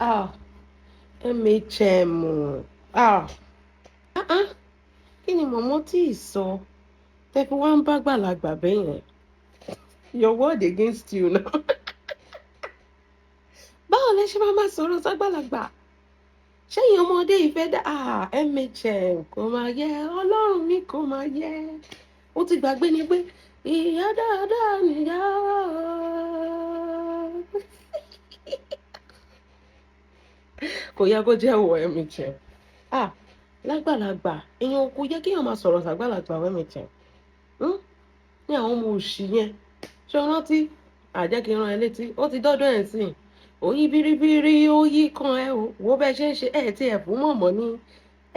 Ah, MHM. Ah, ah, ah. Kí ni mọ̀mọ́ tí ì sọ? Tẹ́ fi wá ń bá gbàlagbà bẹ́ẹ̀ yẹn. Your word against you now. Báwo lẹ ṣe máa máa sọ̀rọ̀ ságbàlagbà? Ṣẹ́yìn ọmọdé yìí fẹ́ dá? Ah, MHM kò máa yẹ, Ọlọ́run mi kò máa yẹ. Ó ti gbàgbé ni pé ìyá dáadáa nìyá. Kò yẹ kó jẹ́ wọ MHM. Ah, lágbàlagbà, èèyàn kò yẹ kéèyàn máa sọ̀rọ̀ sàgbàlagbà MHM. Hmm? Ní àwọn ọmọ òṣì yẹn. Ṣé o rántí? Àjẹ́ kí n rán ẹ létí. Ó ti dọ́dọ̀ ẹ̀ sìn. Ó yí biribiri, ó yí kan ẹ o. Wo bẹ́ẹ̀ ṣe ń ṣe, ẹ̀ tí ẹ̀ fún mọ̀mọ́ ní,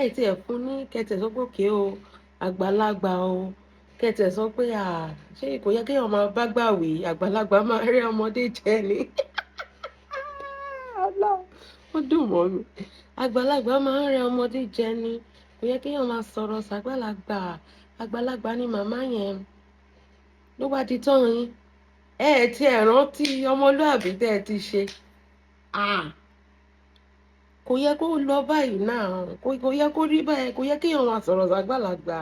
ẹ̀ tí ẹ̀ fún ní kẹtẹ̀ sọ pé òkè o, àgbàlagbà o. Kẹtẹ̀ sọ pé à, ṣé kò yẹ kéèyàn máa bá gbà wí, àgbàlagbà máa rí ọmọdé jẹ ni. Ọlọ́run, ó dùn mọ́ mi. Àgbàlagbà máa ń rẹ ọmọdé jẹ ni. Kò yẹ kéèyàn máa sọ̀rọ̀ sàgbàlagbà. Àgbàlagbà ni màmá yẹn. Ló bá di tán yín. Ẹ ti ẹ̀ rántí ọmọlúàbí tẹ́ ẹ ti ṣe. Ah, kò yẹ kó lọ báyìí náà. Kò yẹ kó rí báyìí. Kò yẹ kéèyàn máa sọ̀rọ̀ sàgbàlagbà.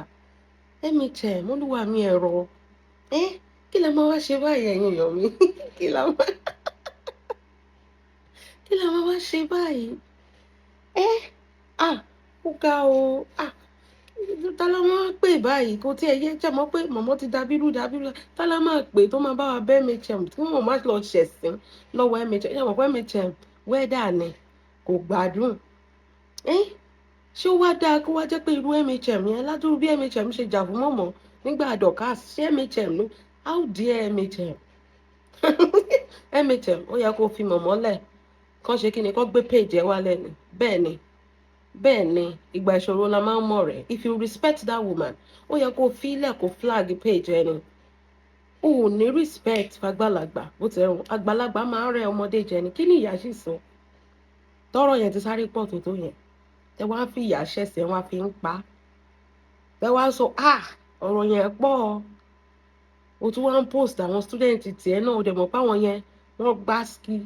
MHM, olúwa mi ẹ̀rọ. Ẹ́, kí la máa wá ṣe báyìí, ẹ̀yin èèyàn mi? Kí la máa wá ṣe báyìí? Ẹ́, ah, ó ga o. Ah, ta la máa pè báyìí? Kò tí ẹ yẹ jẹ́ mọ́ pé mọ̀mọ́ ti dàbírú dàbírú. Ta la máa pè tó máa bá wa bẹ́ MHM tí wọ́n máa lọ ṣẹ̀sín lọ́wọ́ MHM? Ṣé mọ̀ pé MHM wẹ́dà ni, kò gbádùn. Ẹ́, ṣé ó wá dáa kó wá jẹ́ pé irú MHM yẹn ládùúrú bí MHM ṣe jà fún mọ̀mọ́ nígbà Dorcas? Ṣé MHM ló? How dare MHM? MHM, ó yẹ kó fi mọ̀mọ́ lẹ̀. Kán ṣe kí ni? Kán gbé page ẹ wálẹ̀ ni. Bẹ́ẹ̀ ni. Bẹ́ẹ̀ ni, ìgbà ìṣòro la máa ń mọ̀ rẹ̀. If you respect that woman, ó yẹ kó fílẹ̀ kó flag page ẹ ni. O ò ní respect fàgbàlagbà bó ti rẹ̀wọ̀n. Àgbàlagbà máa ń rẹ ọmọdé jẹ ni. Kí ni ìyá sì sọ? Tọ́rọ̀ yẹn ti sáré pọ̀ tó tó yẹn. Tẹ wá fi ìyá ṣẹ̀ṣẹ̀ wá fi ń pa. Tẹ wá sọ, ah, ọ̀rọ̀ yẹn pọ̀. O tún wá ń post àwọn student tiẹ̀ náà, o dẹ̀ mọ̀ pé àwọn yẹn wọ́n gbá ski.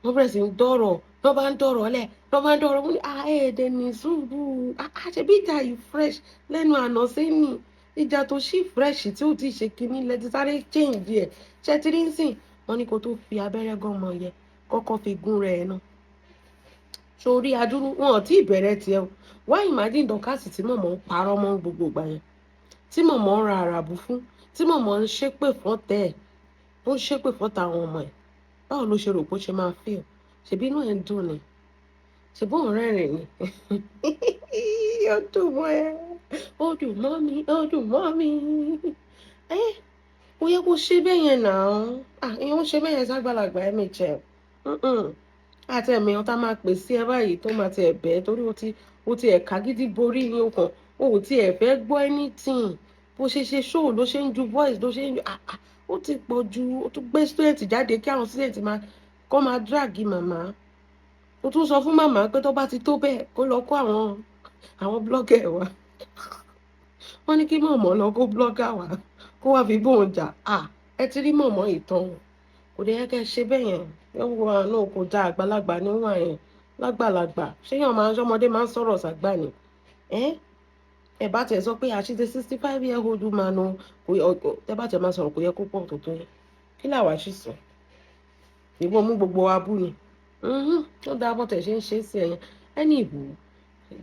Wọ́n bẹ̀rẹ̀ sí ń dọ̀rọ̀. Wọ́n bá ń dọ̀rọ̀ lẹ̀. Wọ́n bá ń dọ̀rọ̀. Wọ́n ní, ah, ẹ̀ẹ́dẹ̀ ní sùúrù. Ah, ṣebí ìjà yìí fresh lẹ́nu àná sí ni. Ìjà tó ṣì fresh tí ó ti ṣe kinní lẹ ti sáré change ẹ̀. Ṣé ti rí nsìn? Wọ́n ní kó tó fi abẹ́rẹ́ gan ọmọ yẹn, kọ́kọ́ fi gún rẹ̀ náà. Sórí adúrú, wọn ò tí ì bẹ̀rẹ̀ tiẹ̀ o. Wá imagine Dorcas tí mọ̀mọ́ ń parọ́ mọ́ gbogbo ìgbà yẹn. Tí mọ̀mọ́ ń ra àràbù fún. Tí mọ̀mọ́ ń ṣépè fún tẹ́ ẹ̀. Tó ń ṣépè fún tàwọn ọmọ ẹ̀. Báwo ló ṣe rò pé ó ṣe máa feel? Ṣèbí inú ẹ̀ ń dùn ni. Ṣèbí òun rẹ́rìn ni. Ó dùn mọ́ ẹ. Ó dùn mọ́ mi. Ó dùn mọ́ mi. Ẹ́, kò yẹ kó ṣe bẹ́ẹ̀ yẹn náà. Ah, èèyàn ń ṣe bẹ́ẹ̀ yẹn ságbàlagbà, MHM. Àti ẹ̀mí ọ̀tá máa pè sí ẹ báyìí tó máa ti ẹ̀ bẹ́ẹ̀ torí ó ti ẹ̀ka gidi borí ní okàn. O ò tí ẹ̀ fẹ́ gbọ́ anything. Bó ṣe ṣe show ló ṣe ń ju voice ló ṣe ń ju, ah ah, ó ti pọ̀ ju. Ó tún gbé student jáde kí àwọn student máa kọ́ máa drag màmá. Ó tún sọ fún màmá pé tó bá ti tó bẹ́ẹ̀, kó lọ kó àwọn blogger wá. Wọ́n ní kí mọ̀mọ́ lọ kó blogger wá kó wá fi bóun jà. Ah, ẹ ti rí mọ̀mọ́ ìtàn o. Kò dé yẹ kẹ́ ṣe bẹ́ẹ̀ yẹn. Yọ̀wọ̀ àánú kò da àgbàlagbà níwọ̀n yẹn. Lágbàlagbà, ṣé yàn máa ń ṣọmọdé máa ń sọ̀rọ̀ sàgbà ni? Ẹ́, ẹ bá tẹ̀ sọ pé àṣìṣe 65 year old woman o, kò yẹ tẹ bá tẹ̀ máa sọ̀rọ̀, kò yẹ kó pọ̀ tó tó yẹn. Kí làwa ṣì sọ? Ìbọn mú gbogbo wa bú ni. Ó dáa bọ́ tẹ̀ ṣe ń ṣe sí ẹ̀yẹn. Ẹni ìbò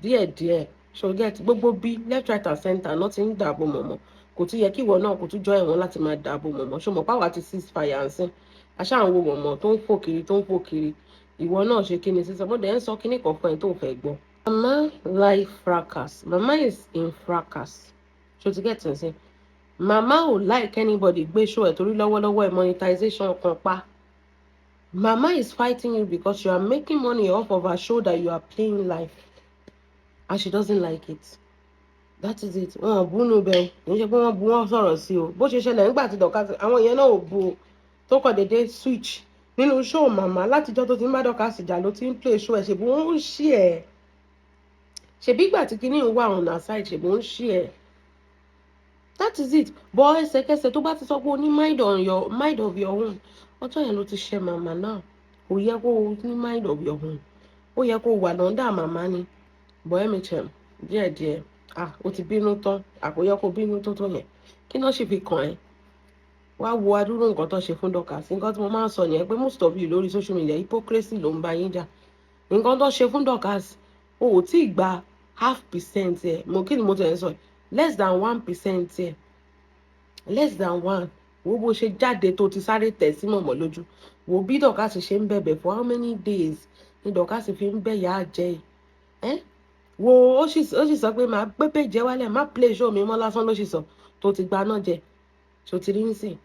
díẹ̀díẹ̀ so get gbogbo bí left, right and center náà ti ń dààbò mọ̀mọ́. Kò tún yẹ kí ìwọ náà kò tún jọ ẹ̀wọ̀n láti máa dààbò mọ̀mọ́. Ṣo mọ̀ páwa ti cease fire ń sìn? Aṣáà ń wo mọ̀mọ́ tó ń fò kiri, tó ń fò kiri. Ìwọ náà ṣe kí ni sísọ? Mo dẹ̀ ń sọ kíní kan fún ẹ tó fẹ́ gbọ́. Mama like fracas. Mama is in fracas. Ṣo ti get nsìn? Mama ò like anybody gbé show ẹ̀ torí lọ́wọ́lọ́wọ́ ẹ̀ monetization kan pa. Mama is fighting you because you are making money off of her show that you are playing live, and she doesn't like it. That is it. Wọn ò búnú bẹ́ẹ̀, kì í ṣe pé wọ́n bu, wọ́n sọ̀rọ̀ sí o. Bó ṣe ṣẹlẹ̀ nígbà tí Dorcas, àwọn yẹn náà ò bu o, tó kọ̀ déédéé switch nínú show màmá. Látijọ́ tó ti ń bá Dorcas jà ló ti ń play show ẹ̀. Ṣèbí wọ́n ń ṣí ẹ̀, ṣèbí ìgbà tí kinní ń wà on her side, ṣèbí ó ń ṣí ẹ̀. That is it. But ẹsẹ̀kẹsẹ̀ tó bá ti sọ pé o ní mind on your mind of your own, ọjọ́ yẹn ló ti ṣe màmá náà. Kò yẹ kó o ní mind of your own. Ó yẹ kó o wà lọ́ndà màmá ni. But MHM, díẹ̀díẹ̀. Ah, o ti bínú tán. Àkó yẹ kó bínú tó tó yẹn. Kí náà sì fi kàn ẹ́? Wá wo adúrú nǹkan tó ṣe fún Dorcas. Nǹkan tí mo máa ń sọ nìyẹn pé most of you lórí social media, hypocrisy ló ń bá yín jà. Nǹkan tó ṣe fún Dorcas, o ò tí ì gba half percent ẹ̀. Mo kí ni mo tẹ̀ ń sọ? Less than 1% ẹ̀, less than one. Wo bó ṣe jáde tó ti sáré tẹ̀ sí mọ̀mọ́ lójú. Wo bí Dorcas ṣe ń bẹ̀bẹ̀. For how many days ni Dorcas fi ń bẹ̀ yá jẹ́ ẹ́? Wo, ó sì sọ pé màá gbé page wálẹ̀, má play show mi mọ́ lásán ló sì sọ tó ti gba náà jẹ. Ṣó ti rí nísìn?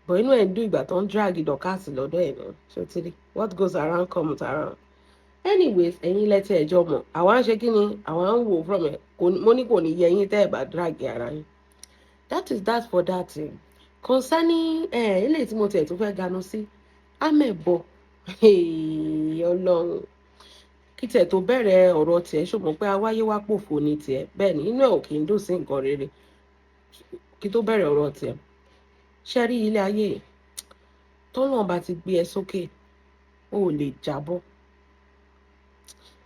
But inú ẹ̀ ń dùn ìgbà tó ń drag Dorcas lọ́dọ̀ ẹ̀ náà. Ṣó ti rí? What goes around comes around. Anyways, ẹ̀yin lẹ́tí ẹ̀jọ́ mọ̀. Àwa ń ṣe kí ni? Àwa ń wò from ẹ̀. Mo ní kò ní yẹ yín tẹ́ ẹ̀ bá drag ara yín. That is that for that thing concerning ẹ̀. Eléyìí tí mo tiẹ̀ tún fẹ́ ganu sí, amẹ̀bọ. Ọlọ́run, kí tiẹ̀ tó bẹ̀rẹ̀ ọ̀rọ̀ tiẹ̀, ṣùgbọ́n pé awáyé wá pòfo ní tiẹ̀. Bẹ́ẹ̀ ni, inú ẹ̀ ò kì í dùn sí nǹkan rere. Kí tó bẹ̀rẹ̀ ọ̀rọ̀ tiẹ̀, ṣe rí ilé ayé tọ́lọ́run bá ti gbé ẹ sókè, ó lè jábọ́.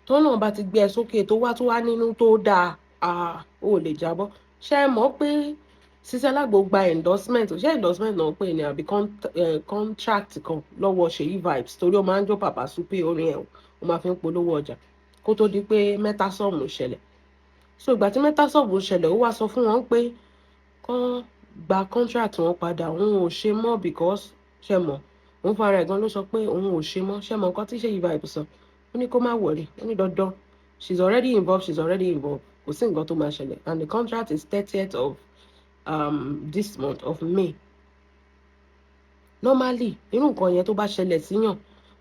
Tọ́lọ́run bá ti gbé ẹ sókè, tó wá nínú tó dáa, ó lè jábọ́. Ṣé ẹ mọ̀ pé Sisi Alágbo gba endorsement? Ṣé endorsement náà pè ní àbí contract kan lọ́wọ́ Ṣèyí Vibes, torí ó máa ń jó Papa Supe, orin ẹ̀ ó máa fi ń polówó ọjà kó tó di pé mẹ́tàsọ́ọ̀mù ṣẹlẹ̀. So ìgbà tí mẹ́tàsọ́ọ̀mù ṣẹlẹ̀, ó wá sọ fún wọn pé kán gba contract wọn padà, òun ò ṣe mọ́, because, ṣe mọ̀, òun fún ara ẹ̀ gan ló sọ pé òun ò ṣe mọ́. Ṣe mọ̀ nǹkan tí Ṣèyí Vibes sọ? Ó ní kó má worry, ó ní dandan, she's already involved, she's already involved, kò sí nǹkan tó máa ṣẹlẹ̀. And the contract is 30th of this month of May. Normally, irú nǹkan yẹn tó bá ṣẹlẹ̀ síyàn,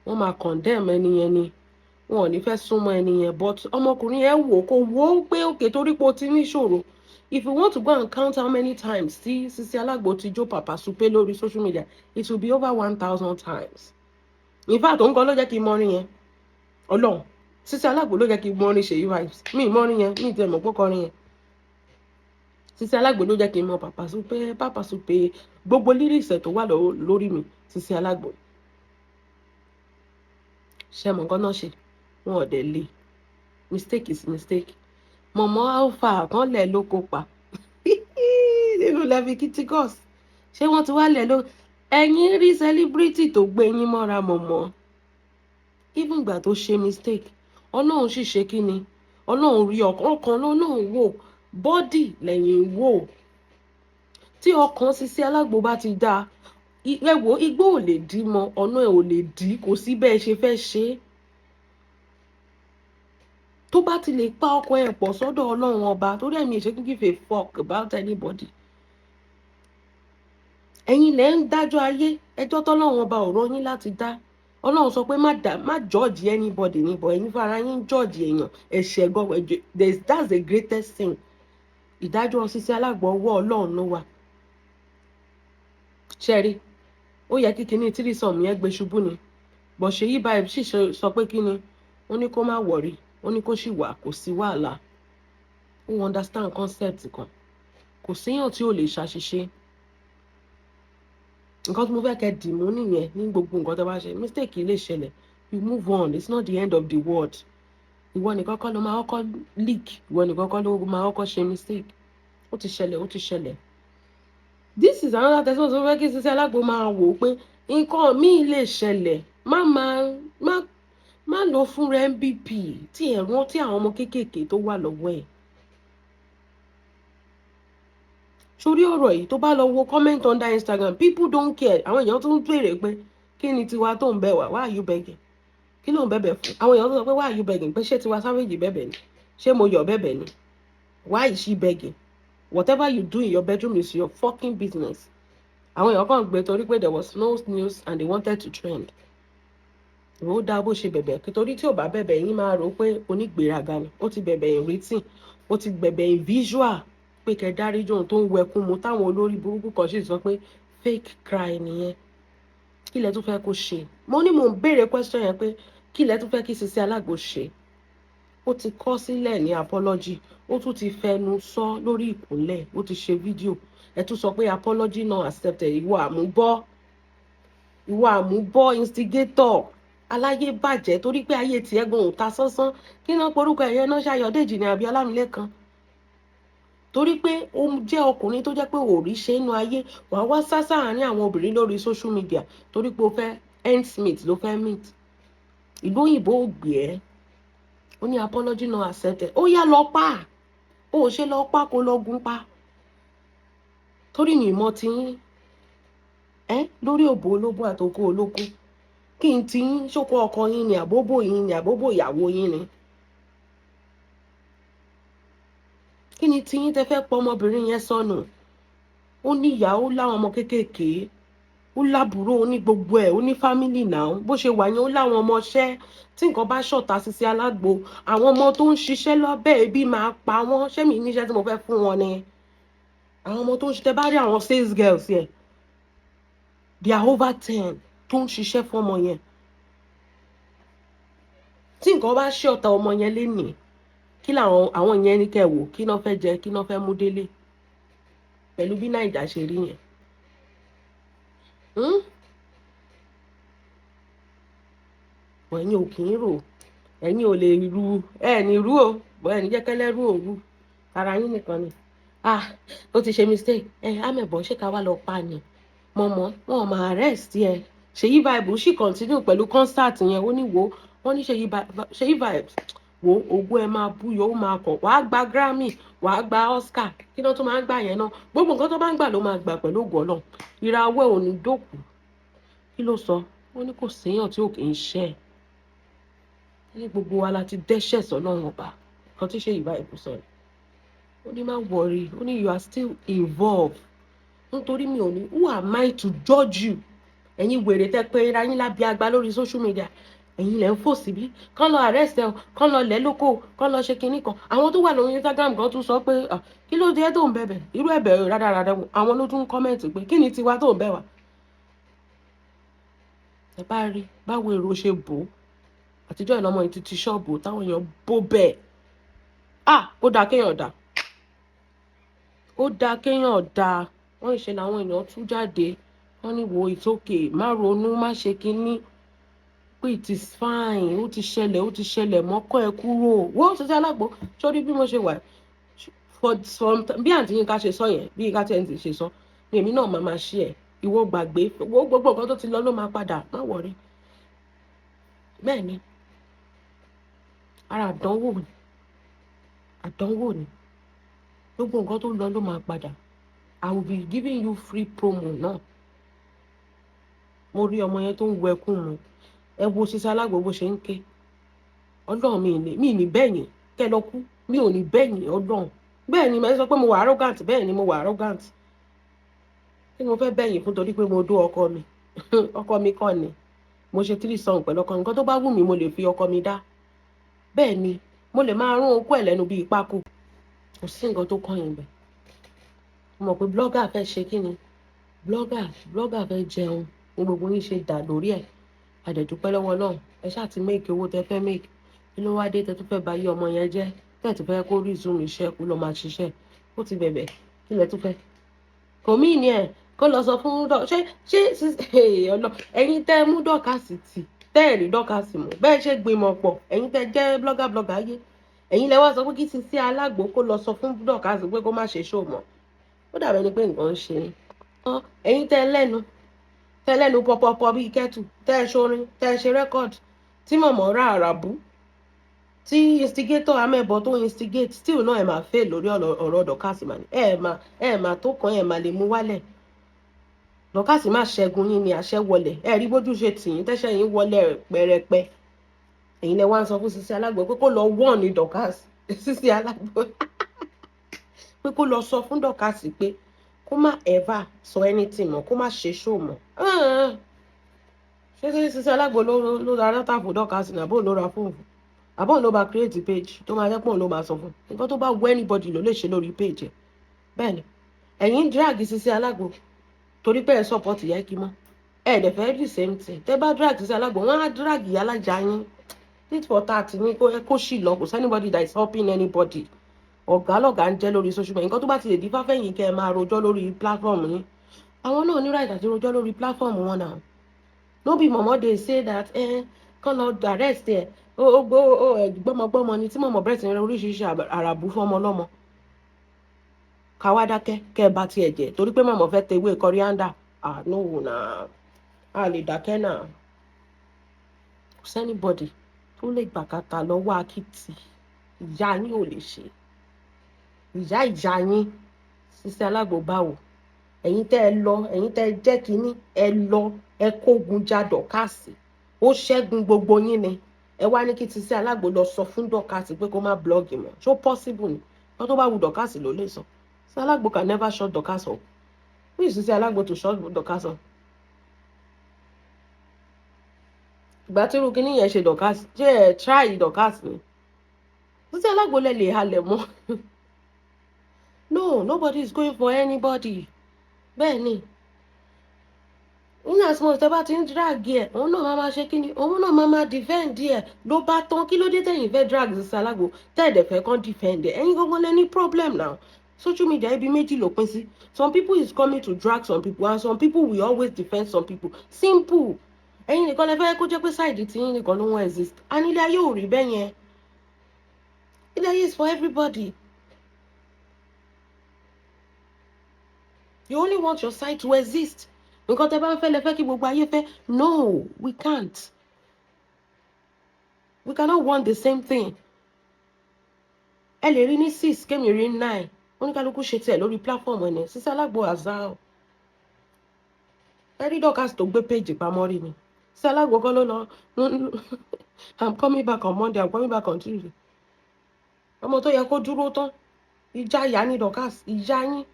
wọ́n máa condemn ẹni yẹn ni, wọn ò ní fẹ́ súnmọ́ ẹni yẹn. But ọmọkùnrin yẹn wò kó wò ó pé òkè torí pé o ti níṣòro. If you want to go and count how many times tí Sisi Alágbo ti jó Papa Supe lórí social media, it will be over 1,000 times. In fact, òun kan ló jẹ́ kí n mọrin yẹn. Ọlọ́run, Sisi Alágbo ló jẹ́ kí n mọrin Ṣèyí Vibes. Mi mọrin yẹn, mi tẹ̀ mọ̀ pé kọrin yẹn. Sisi Alágbo ló jẹ́ kí n mọ Papa Supe, Papa Supe. Gbogbo lyrics ẹ̀ tó wà lórí mi, Sisi Alágbo. Ṣe mọ̀ nǹkan náà ṣe? Wọn ò dẹ̀ lè. Mistake is mistake. Mọ̀mọ́ alpha kan lẹ̀ ló kópa nínú Leviticus. Ṣé wọ́n ti wá lẹ̀ ló? Ẹ̀yin rí celebrity tó gbé yín mọ́ra. Mọ̀mọ́, even ìgbà tó ṣe mistake, Ọlọ́run sì ṣe kí ni? Ọlọ́run rí ọkàn. Ọkàn lọ́lọ́run wò, body lẹ́yìn wò. Tí ọkàn Sisi Alágbo bá ti dáa, ẹ wo, igbó ò lè dí mọ́, ọ̀nà ẹ̀ ò lè dí. Kò sí bẹ́ẹ̀ ṣe fẹ́ ṣe é. Tó bá ti lè pa ọkàn ẹ̀ pọ̀ sọ́dọ̀ Ọlọ́run Ọba, torí ẹ̀mí ìṣe give a fuck about anybody. Ẹ̀yin lẹ́ ń dájọ́ ayé, ẹjọ́ tọ́lọ́run Ọba ò rán yín láti dá. Ọlọ́run sọ pé má dá, má judge anybody níbọ̀. Ẹ̀yin fara yín judge èèyàn, ẹ̀ṣẹ̀ gan. That's the greatest thing. Ìdájọ́ Sisi Alágbo, ọwọ́ Ọlọ́run ló wà. Ṣẹ́rí, ó yẹ kí kinní threesome yẹn gbé ṣubú ni, bọ̀ Ṣèyí báyìí sì sọ pé kí ni? Ó ní kó má worry, ó ní kó sì wà, kò sí wàhálà. Ó understand concept kan, kò séèyàn tí ò lè ṣàṣìṣe. Nǹkan tí mo fẹ́ kẹ́ dì mú nìyẹn. Ní gbogbo nǹkan tó bá ṣe, mistake lè ṣẹlẹ̀, you move on. It's not the end of the world. Ìwọ nìkan kọ́ ló máa kọ́kọ́ leak, ìwọ nìkan kọ́ ló máa kọ́kọ́ ṣe mistake. Ó ti ṣẹlẹ̀, ó ti ṣẹlẹ̀. This is another testimony tó fẹ́ kí Sisi Alágbo máa wò ó pé nǹkan míì lè ṣẹlẹ̀. Má máa má má lọ fún rẹ MVP tí ẹ̀ rántí àwọn ọmọ kéékèèké tó wà lọ́wọ́ ẹ̀. Sórí ọ̀rọ̀ yìí, tó bá lọ wo comment under Instagram, people don't care. Àwọn èèyàn tó ń béèrè pé kí ni Tiwa tó ń bẹ̀ wá? Why are you begging? Kí ló ń bẹ̀bẹ̀ fún? Àwọn èèyàn tó sọ pé, "Why are you begging?" pé ṣé Tiwa Savage bẹ̀bẹ̀ ni? Ṣé mo yọ̀ bẹ̀bẹ̀ ni? Why is she begging? Whatever you do in your bedroom is your fucking business. Àwọn èèyàn kàn gbé torí pé there was no news and they wanted to trend. Ó dá bó ṣe bẹ̀bẹ̀, torí tí ò bá bẹ̀bẹ̀, yín máa rò pé onígbéraga ni. Ó ti bẹ̀bẹ̀ in written, ó ti bẹ̀bẹ̀ in visual pé kẹ́ dáríjì òun, tó ń wẹkún mu, táwọn olórí burúkú kan sì sọ pé fake cry nìyẹn. Kí lẹ tún fẹ́ kó ṣe? Mo ní mò ń béèrè question yẹn pé kí lẹ tún fẹ́ kí Sisi Alágbo ṣe? Ó ti kọ sílẹ̀ ní apology, ó tún ti fẹnu sọ lórí ìkúnlẹ̀, ó ti ṣe fídíò. Ẹ tún sọ pé apology not accepted. Ìwọ àmúbọ́, ìwọ àmúbọ́ instigator. Aláyé bàjẹ́ torí pé ayé tiẹ̀ gan ò ta sánsán. Kí náà porúkọ ẹ̀yẹ náà, Ṣayọ̀dèjì ní àbí Ọlámilékan? Torí pé ó jẹ́ ọkùnrin tó jẹ́ pé òrí ṣe inú ayé, wàá wá sá sáàárín àwọn obìnrin lórí social media torí pé o fẹ́ ends meet ló fẹ́ meet. Ìlú òyìnbó ò gbé ẹ́. Ó ní apology not accepted. Ó yá, lọ pa. Ó ṣe lọ pa, kó lọ gún pa, torí mi mọ ti yín ẹ lórí òbò olóbó àtòkò olóko. Kí n ti yín ṣókó ọkọ yín ni, àbóbò yín ni, àbóbò ìyàwó yín ni? Kí ni tí yín tẹ fẹ́ pọ ọmọbìnrin yẹn sọnù? Ó ní ìyá, ó láwọn ọmọ kéékèèké, ó lábúrò, ó ní gbogbo ẹ̀, ó ní family náà. Bó ṣe wà yẹn, ó láwọn ọmọọṣẹ́. Tí nǹkan bá ṣọ̀tá Sisi Alágbo, àwọn ọmọ tó ń ṣiṣẹ́ lọ́bẹ̀ ebi máa pa wọ́n. Ṣé mi níṣẹ́ tí mo fẹ́ fún wọn ni? Àwọn ọmọ tó ń ṣiṣẹ́, bá rí àwọn sales girls yẹn, they are over 10 tó ń ṣiṣẹ́ fún ọmọ yẹn. Tí nǹkan bá ṣe ọ̀tá ọmọ yẹn lénìí, kí làwọn àwọn yẹn ní kẹ́ wò? Kí náà fẹ́ jẹ? Kí náà fẹ́ mú délé pẹ̀lú bí Naija ṣe rí yẹn? Hmm? Ẹ̀yin ò kì í rò, ẹ̀yin ò lè ru ẹ̀ ní rú o bọ́ ẹ̀ ní jẹ́kẹ́lẹ́ rú òru ara yín nìkan ni. Ah, ó ti ṣe mistake ẹ. Amẹ̀bọ̀, ṣé ká wá lọ pa ni mọ̀mọ́ wọn máa arrest ẹ? Ṣèyí Vibe sì continue pẹ̀lú concert yẹn. Ó ní wo, wọ́n ní Ṣèyí Vibes, wo ògùn ẹ máa búyọ, ó máa kọ̀, wàá gba Grammy, wàá gba Oscar, kí ló tún máa ń gbà yẹn náà? Gbogbo nǹkan tó bá ń gbà ló máa gbà pẹ̀lú ògùn Ọlọ́run. Ìràwọ̀ ò ní dòkú. Kí ló sọ? Ó ní kò séèyàn tí ò kì í ṣe ẹ̀ ní gbogbo wa la ti dẹ́ṣẹ̀ sọ́lọ́run ọba kan tí Ṣèyí Vibe sọ ni. Ó ní má worry, ó ní you are still involved, nítorí mi ò ní, who am I to judge you? Ẹ̀yin wèrè tẹ́ pé ra yín lábí agba lórí social media, ẹ̀yin lẹ̀ ń fò síbí, kán lọ arrest ẹ, kán lọ lẹ́ lóko, kán lọ ṣe kinní kan. Àwọn tó wà lórí Instagram kan tún sọ pé kí ló dé tó ń bẹ̀bẹ̀ irú ẹ̀bẹ̀ rádaràdà? Àwọn ló tún comment pé kí ni tiwa tó ń bẹ̀ wá? Ẹ bá rí báwo èrò ṣe bò ó àtijọ́ ìlọmọ yìí ti ti ṣọ́ọ̀bù táwọn èèyàn bó bẹ́ẹ̀. Ah, ó dáa kéèyàn dá, ó dáa kéèyàn dá. Wọ́n ṣe làwọn èèyàn tú jáde. Wọ́n ní wo, it's okay, má ronú, má ṣe kínní, pé it is fine, ó ti ṣẹlẹ̀, ó ti ṣẹlẹ̀, mọ́kọ́ ẹ kúrò. Wọ́n Sisi Alágbo sórí bí mo ṣe wà for some, bí àǹtí Yínká ṣe sọ yẹn, bí Yínká TNT ṣe sọ ni èmi náà máa ṣe ẹ̀. Ìwọ gbàgbé gbogbo nǹkan tó ti lọ, ló máa padà, má worry. Bẹ́ẹ̀ ni, ara àdánwò ni, àdánwò ni. Gbogbo nǹkan tó lọ ló máa padà. I will be giving you free promo náà. Mo rí ọmọ yẹn tó ń wọ ẹkún mu. Ẹ wo Sisi Alágbo bó ṣe ń ké. Ọlọ́run, mi ní bẹ́yìn kẹ́ lọ kú, mi ò ní bẹ́yìn Ọlọ́run. Bẹ́ẹ̀ ni màá sọ pé mo wà arrogant. Bẹ́ẹ̀ ni mo wà arrogant. Kí ni mo fẹ́ bẹ́yìn fún? Torí pé mo dó ọkọ mi, ọkọ mi kọ́ ni mo ṣe three song pẹ̀lú ọkọ mi. Nǹkan tó bá wù mí, mo lè fi ọkọ mi dá. Bẹ́ẹ̀ ni, mo lè máa rún okó ẹ̀ lẹ́nu bíi pákó. Kò sí nǹkan tó kàn yín bẹ́ẹ̀. Mo mọ̀ pé blogger fẹ́ ṣe kí ni, blogger fẹ́ jẹun ní gbogbo yín ṣe dà lórí ẹ̀. Àdẹ̀dúpẹ́ lọ́wọ́ Ọlọ́run, ẹ ṣáà ti make owó tẹ fẹ́ make. Kí ló wá dé tẹ tún fẹ́ bà yí ọmọ yẹn jẹ́, tẹ́ tún fẹ́ kó resume iṣẹ́, kó lọ máa ṣiṣẹ́? Ó ti bẹ̀bẹ̀, kí lẹ tún fẹ́? Kò mí ní ẹ̀ kó lọ sọ fún dọ ṣé ọlọ. Ẹ̀yin tẹ́ mú Dorcas tì, tẹ́ ẹ̀ rí Dorcas mú bẹ́ẹ̀ ṣe gbìmọ̀ pọ̀. Ẹ̀yin tẹ́ jẹ́ blogger, blogger ayé, ẹ̀yin lẹ wá sọ pé kí Sisi Alágbo kó lọ sọ fún Dorcas pé kó má ṣe show mọ́. Ó dàbẹ̀ ni pé nǹkan ń ṣe ẹ̀yin tẹ́ lẹ́nu pọpọpọ bíi kẹ́tù, tẹ́ ẹ ṣorin, tẹ́ ẹ ṣe record tí mọ̀mọ́ rà àràbù, tí instigator amẹ́bọ tó instigate, still náà ẹ̀ máa fail lórí ọ̀rọ̀ Dorcas mà ní. Ẹ̀ máa tó kàn, ẹ̀ máa lè mú wálẹ̀. Dorcas má ṣẹ́gun yín ni, àṣẹ wọlẹ̀. Ẹ rí bójú ṣe tì yín, tẹ́ṣẹ̀ yín wọlé pẹ́rẹpẹ́. Ẹ̀yin lẹ wá ń sọ fún Sisi Alágbo pé kó lọ wọ́n ní Dorcas. Sisi Alágbo pé kó lọ sọ fún Dorcas pé kó má ever sọ anything mọ́, kó má ṣe show mọ́. Ṣé Sisi Alágbo ló ra data fún Dorcas ní, àbó ló ra fóònù fún, àbó ló bá create page tó máa jẹ́ pé òun ló máa sọ fún? Nǹkan tó bá wọ anybody ló lè ṣe lórí page ẹ̀. Bẹ́ẹ̀ ni, ẹ̀yin drag Sisi Alágbo torí pé ẹ support ìyá Ikimọ, ẹ dẹ̀ fẹ́ the same thing. Tẹ́ bá drag Sisi Alágbo, wọ́n á drag ìyá alájà yín. Tit for tat ní kó kó sì lọ. Kò sí anybody that is helping anybody. Ọ̀gá lọ̀gá ń jẹ́ lórí social media. Nǹkan tó bá ti lè di fáfẹ́yìn, kẹ́ ẹ máa rojọ́ lórí platform yín. Àwọn náà ní right àti rojọ́ lórí platform wọn náà. No be mọ̀mọ́ dey say that Kán lọ arrest ẹ̀. Ó gbó ó ẹ̀ gbọ́mọgbọ́mọ ni tí mọ̀mọ́ bẹ̀rẹ̀ sí ní oríṣiríṣi àràbù fún ọmọ ọlọ́mọ. Ká wá dákẹ́ kẹ́ ẹ bá tiẹ̀ jẹ́ torí pé mọ̀mọ́ fẹ́ tewé coriander. Ah, no na, a lè dákẹ́ náà. Kò sí anybody tó lè gbà kàtà lọ́wọ́ akitì. Ìyá yín ò lè ṣe ìyá ìyá yín. Sisi Alágbo, báwo? Ẹ̀yin tẹ́ ẹ lọ, ẹ̀yin tẹ́ ẹ jẹ́ kínní, ẹ lọ, ẹ kógun ja Dorcas, ó ṣẹ́gun gbogbo yín ni. Ẹ wá ní kí Sisi Alágbo lọ sọ fún Dorcas pé kó má blog mọ́. Ṣó possible ni? Wọ́n tó bá wu Dorcas ló lè sọ. Sisi Alágbo can never shut Dorcas up. Who is Sisi Alágbo to shut Dorcas up? Ìgbà tí irú kínní yẹn ṣe Dorcas, ṣé ẹ try Dorcas ni? Sisi Alágbo lẹ lè halẹ̀ mọ́. No, nobody is going for anybody. Bẹ́ẹ̀ ni, in as much tẹ́ bá ti ń drag ẹ̀, òun náà máa ma ṣe kí ni, òun náà máa ma defend ẹ̀, ló bá tán. Kí ló dé tẹ̀yìn fẹ́ drag Sisi Alágbo, tẹ́ẹ̀dẹ̀ fẹ́ kàn defend ẹ̀? Ẹ̀yin gangan lẹ ní problem now. Social media, ibi méjì ló pín sí. Some people is coming to drag some people, and some people will always defend some people. Simple. Ẹ̀yin nìkan lẹ fẹ́ kó jẹ́ pé side tí yín nìkan ló ń exist, and ilé ayé ò rí bẹ́ẹ̀ yẹn. Ilé ayé is for everybody. You only want your side to exist. Nǹkan tẹ́ bá ń fẹ́ lẹ fẹ́ kí gbogbo ayé fẹ́. No, we can't. We cannot want the same thing. Ẹ lè rí ní 6, kémi rí 9. Oníkálukú ṣe tiẹ̀ lórí platform ẹni. Sisi Alágbo azao, ẹ rí Dorcas tó gbé péjì pamọ́ rí ni. Sisi Alágbo kọ́ ló lọ, "I'm coming back on Monday, I'm coming back on Tuesday." Ọmọ tó yẹ kó dúró tán, ìjà ìyá ní Dorcas, ìyá yín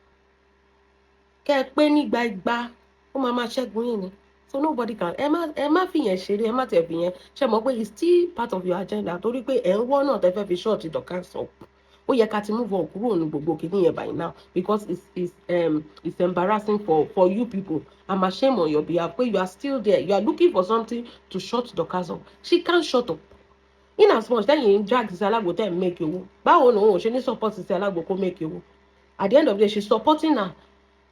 kẹ́ ẹ pé nígbà igba, ó máa máa ṣẹ́gun yín ni. So nobody can, ẹ má fìyẹn ṣeré, ẹ má tẹ̀ fìyẹn ṣe mọ̀ pé it's still part of your agenda, torí pé ẹ̀ ń wọ́ náà tẹ́ fẹ́ fi shut Dorcas up. Ó yẹ ká ti move on kúrò ní gbogbo kìíní yẹn by now, because it's embarrassing for you people. I'm ashamed on your behalf pé you are still there, you are looking for something to shut Dorcas up. She can't shut up. In as much tẹ́yìn ń drag Sisi Alágbo, tẹ́ ń make owó, báwo ni òun ò ṣe ní support Sisi Alágbo kó make owó? At the end of the day, she supporting her.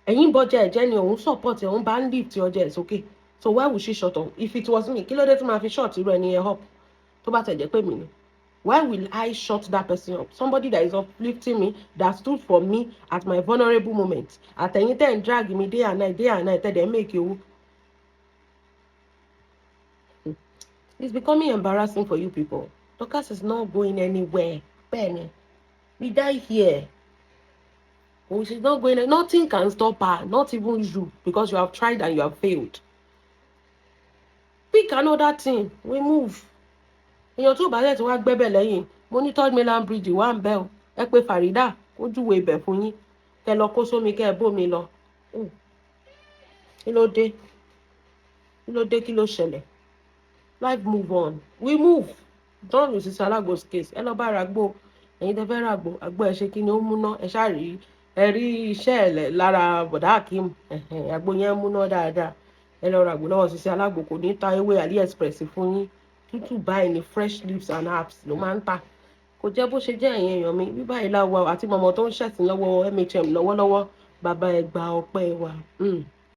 Ẹ̀yin bọ́jà ẹ̀jẹ̀ ni òun support ẹ̀, òun bá ń lift ọjà ẹ̀ sókè. So why would she shut up? If it was me, kí ló dé tí màá fi shut irú ẹni yẹn up? Tó bá tẹ̀ jẹ́ pé mi ni, why will I shut that person up? Somebody that is uplifting me, that stood for me at my vulnerable moment. Àtẹ̀yìn tẹ̀ ń drag me day and night, day and night, tẹ̀ dẹ̀ make owó. It's becoming embarrassing for you people. Dorcas is not going anywhere. Bẹ́ẹ̀ni, we die here. Oh, she's not going. Nothing can stop her, not even you, because you have tried and you have failed. Pick another thing, we move. Èèyàn tó bá lẹ̀ tí wọ́n á gbẹ́bẹ̀ lẹ́yìn, mo ní Third Mainland Bridge wà ń bẹ́ o. Ẹ pé Farida kó júwe ibẹ̀ fún yín. Kẹ lọ kó sómi, kẹ ẹ bómi lọ. Kí ló dé? Kí ló dé? Kí ló ṣẹlẹ̀? Life move on. We move. Done with Sisi Alagbo's case. Ẹ lọ bá ra gbó. Ẹ̀yin tẹ́ fẹ́ ra gbó, àgbo ẹ̀ ṣe kí ni, ó múná. Ẹ ṣáà rí, ẹ rí iṣẹ́ ẹ̀ lára bọ̀dá Akeem. Àgbo yẹn múná dáadáa. Ẹ lọ ra àgbo lọ́wọ́ Sisi Alágbo. Kò ní ta ewé AliExpress fún yín. Tútù báyìí ni, fresh leaves and herbs ló máa ń tà. Kò jẹ́ bó ṣe jẹ́. Ẹ̀yin èèyàn mi, bí báyìí láwa àti mọ̀mọ́ tó ń ṣẹ̀sìn lọ́wọ́ MHM lọ́wọ́lọ́wọ́. Bàbá, ẹ gba ọpẹ́ wa.